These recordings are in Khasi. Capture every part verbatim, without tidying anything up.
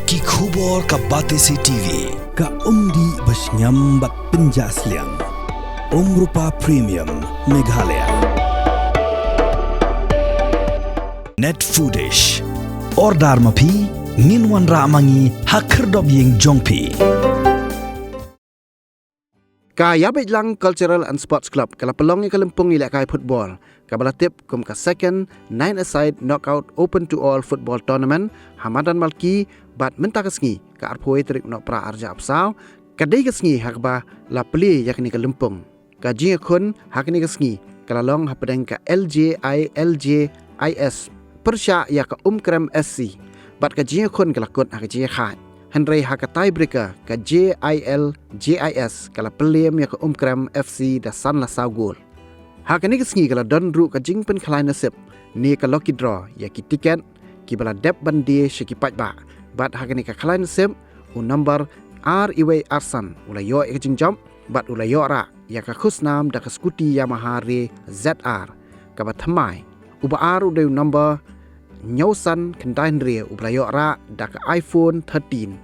Ki khubor ka Batesi T V. Ka umdih ba shngiam bad pynjah sliang. Umrupa Premium Meghalaya. Net Foodish. Order ma phi, ngin wanrah ma ngi ha khyrdop ïing jong phi. Ka Ïabeit Lang Cultural and Sports Club ka la pynlong ïa ka lympung ïalehkai football kaba la tip kum ka Second Nine-a-Side Knockout Open to All Football Tournament ha Madan Malki bad mynta ka sngi ka arphew tarik u Nohprah arhajar arphew saw ka dei ka sngi ha kaba la plie ïa kane ka lympung. Ka jingïakhun ha kane ka sngi ka la long hapdeng ka L J I L J I S pyrshah ïa ka Umkrem F C bad ka jingïakhun ka la kut ha ka jingïakhaid. Hynrei ha ka tiebreaker ka J I L J I S ka la pynliem ïa ka Umkrem F C da san la saw gol. Ha kane ka sngi ka la don ruh ka jingpynkhlaiñ nasib ne ka lucky draw ïa ki tiket kiba la dep ban die sha ki paidbah. Bad ha kane ka khlaiñ nasib u number ar iwei ar san u la ïoh ïa ka jingjop bad u la ïoh rah ïa ka khusnam da ka scooty Yamaha Ray Z R kaba thymmai. Uba ar u dei u number hynñiew san khyndai hynriew uba la ïoh rah da ka iPhone thirteen.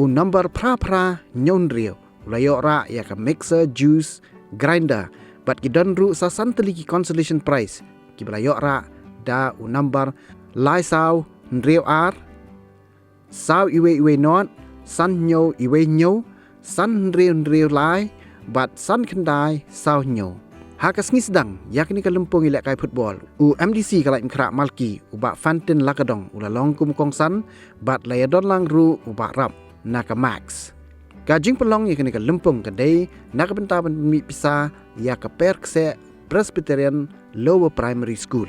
U number phra phra hynñiew hynriew u la ïoh rah ïa ka mixer juice grinder bad ki don ruh sa san tylli ki consolation prize kiba la ïoh rah da u number lai saw hynriew ar, saw iwei iwei not, san hynñiew iwei hynñiew, san hynriew hynriew lai bad san khyndai saw hynñiew. Ha ka sngi sdang ïa kane ka lympung ïalehkai football u M D C ka Laitumkhrah Malki u Bah Fantin Lakadong u la long kum u kongsan bad la ïadon lang ruh u Bah Rap na ka Max. Ka jingpynlong ïa kane ka lympung ka dei na ka bynta ban pynmih pisa ïa ka Perkseh Presbyterian Lower Primary School.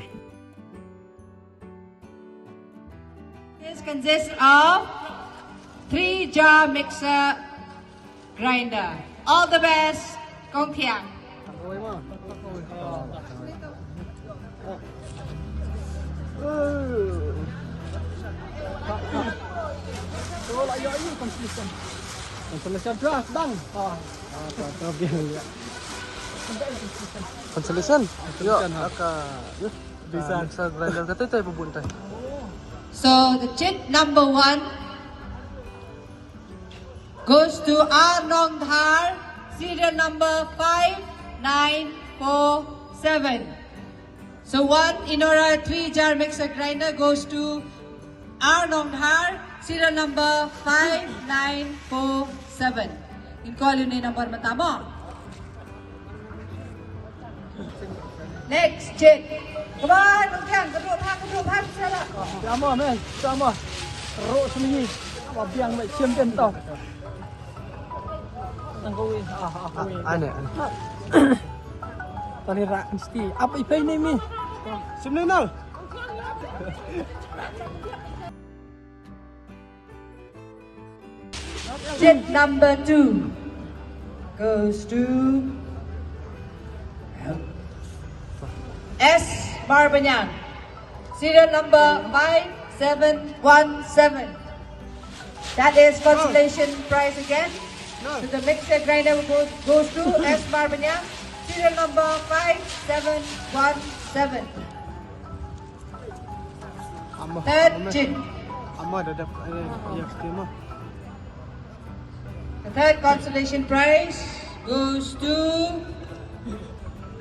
This consists of three jar mixer grinder. All the best, Kong Thiang. Consolation prize, bang. Ah, ah, tak, tak, biar lihat. Consolation? Consolation, ha. Aka, ya. Bisa. Ah, mixer grinder kata tai pebun tai. So the chit number one goes to R Nongdhar, serial number five nine four seven. So one Enora three jar mixer grinder goes to R Nongdhar, serial number five nine four seven. Ngin call ïa une u number mynta mo. Next, Jade. Come on, Nongkiang, ka duk bha, ka duk bha, ka duk bha. Sama, men, sama. Ruk sembunyi. Ba biang, ba shim, ben tau. Tang kawei. Ah, ah, kawei. Ah, ane, ane. Tali rak mesti. Apa ipai ni mi? Sim ni nal. Chit number two goes to S Marbaniang. Serial number five seven one seven. That is consolation prize again. So the mixer grinder goes, goes to S Marbaniang. Serial number five seven one seven. Third, Jin. The third consolation prize goes to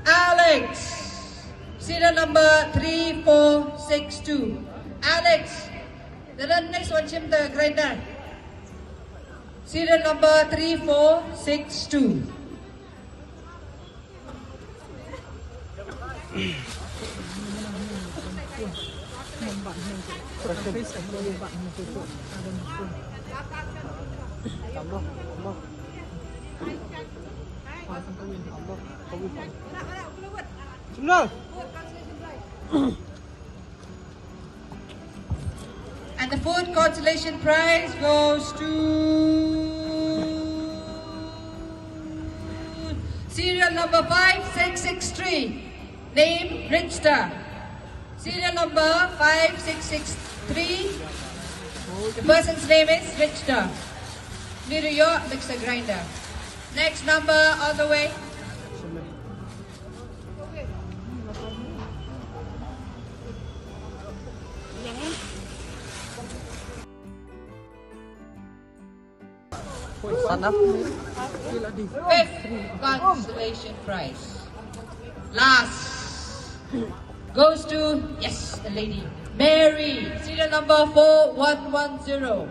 Alex. Serial number three four six two. Alex, the next one, shim the grinder. Serial number three four six two. And the fourth consolation prize goes to serial number five six six three, name Richter. Serial number five six six three. The person's name is Richter. Niruyo mixer grinder. Next number on the way. Fifth consolation prize. Last goes to, yes, the lady. Mary, serial number four one one zero.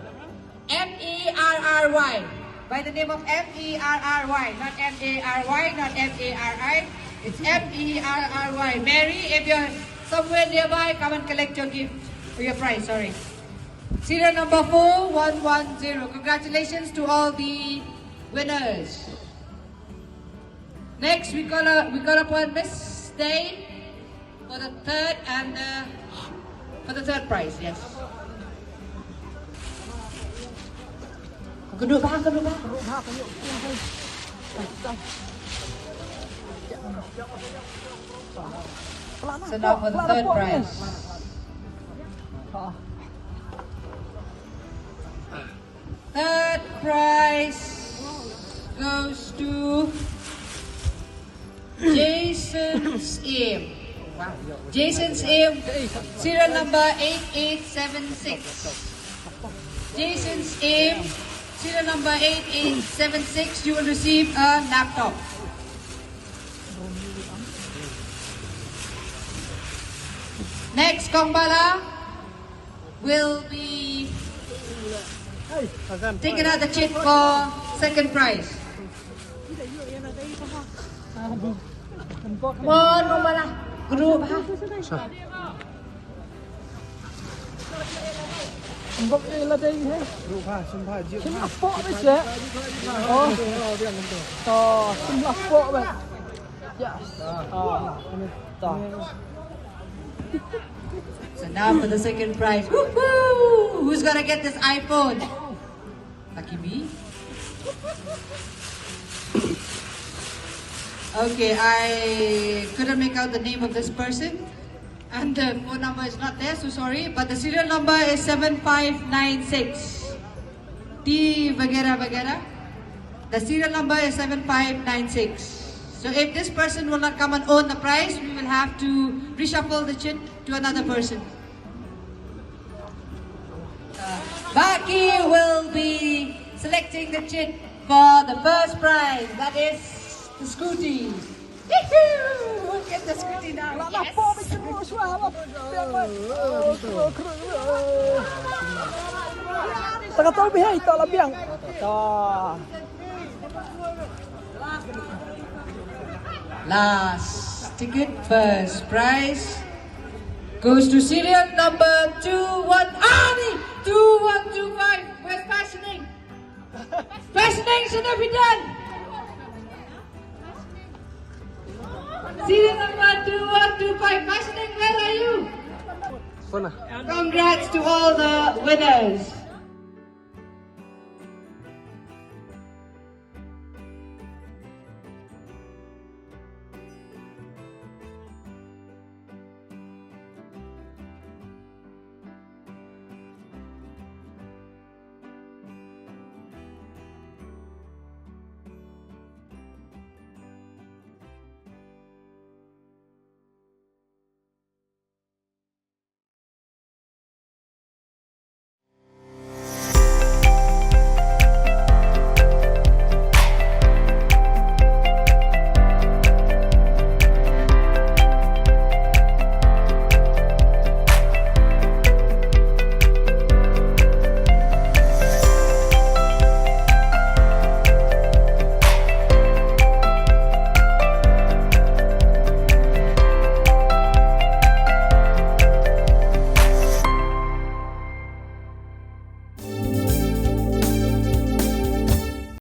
M E R R Y. By the name of M E R R Y, not M A R Y, not M A R I. It's M E R R Y. Mary, if you're somewhere nearby, come and collect your gift, or your prize, sorry. Serial number four one one zero. Congratulations to all the winners. Next, we call, uh, we call upon Miss Day for the third and the, for the third prize, yes. Ka duk bha, ka duk bha. So now for the third prize. Third prize goes to Jason Siem. Wow. Jason Siem, serial number eight eight seven six. Jason Siem, serial number eight eight seven six. You will receive a laptop. Next, Kongbala will be taking out the chit for second prize. Mon, Kongbala. Group, ha? Bok ni la dei he. Ruh pha, sum pha, jiu pha. Sum la pok bes ya. Oh. To, sum la pok bes. Yes. Oh. To. So now for the second prize. Woohoo! Who's gonna get this iPhone? Lucky me. Okay, I couldn't make out the name of this person. And the phone number is not there, so sorry. But the serial number is seven five nine six. T Vagera Vagera. The serial number is seven five nine six. So if this person will not come and own the prize, we will have to reshuffle the chit to another person. Uh, Baki will be selecting the chit for the first prize, that is the scooty. Woohoo! We'll get the scooty now. Yes. Tengah tol bihai, tak labiang. Last ticket, first prize goes to serial number two one, ah, ni, two one two five. Where's Fashioning? Fashioning should have been done. Serial number two one two five. Fashioning, where are you? Congrats to all the winners.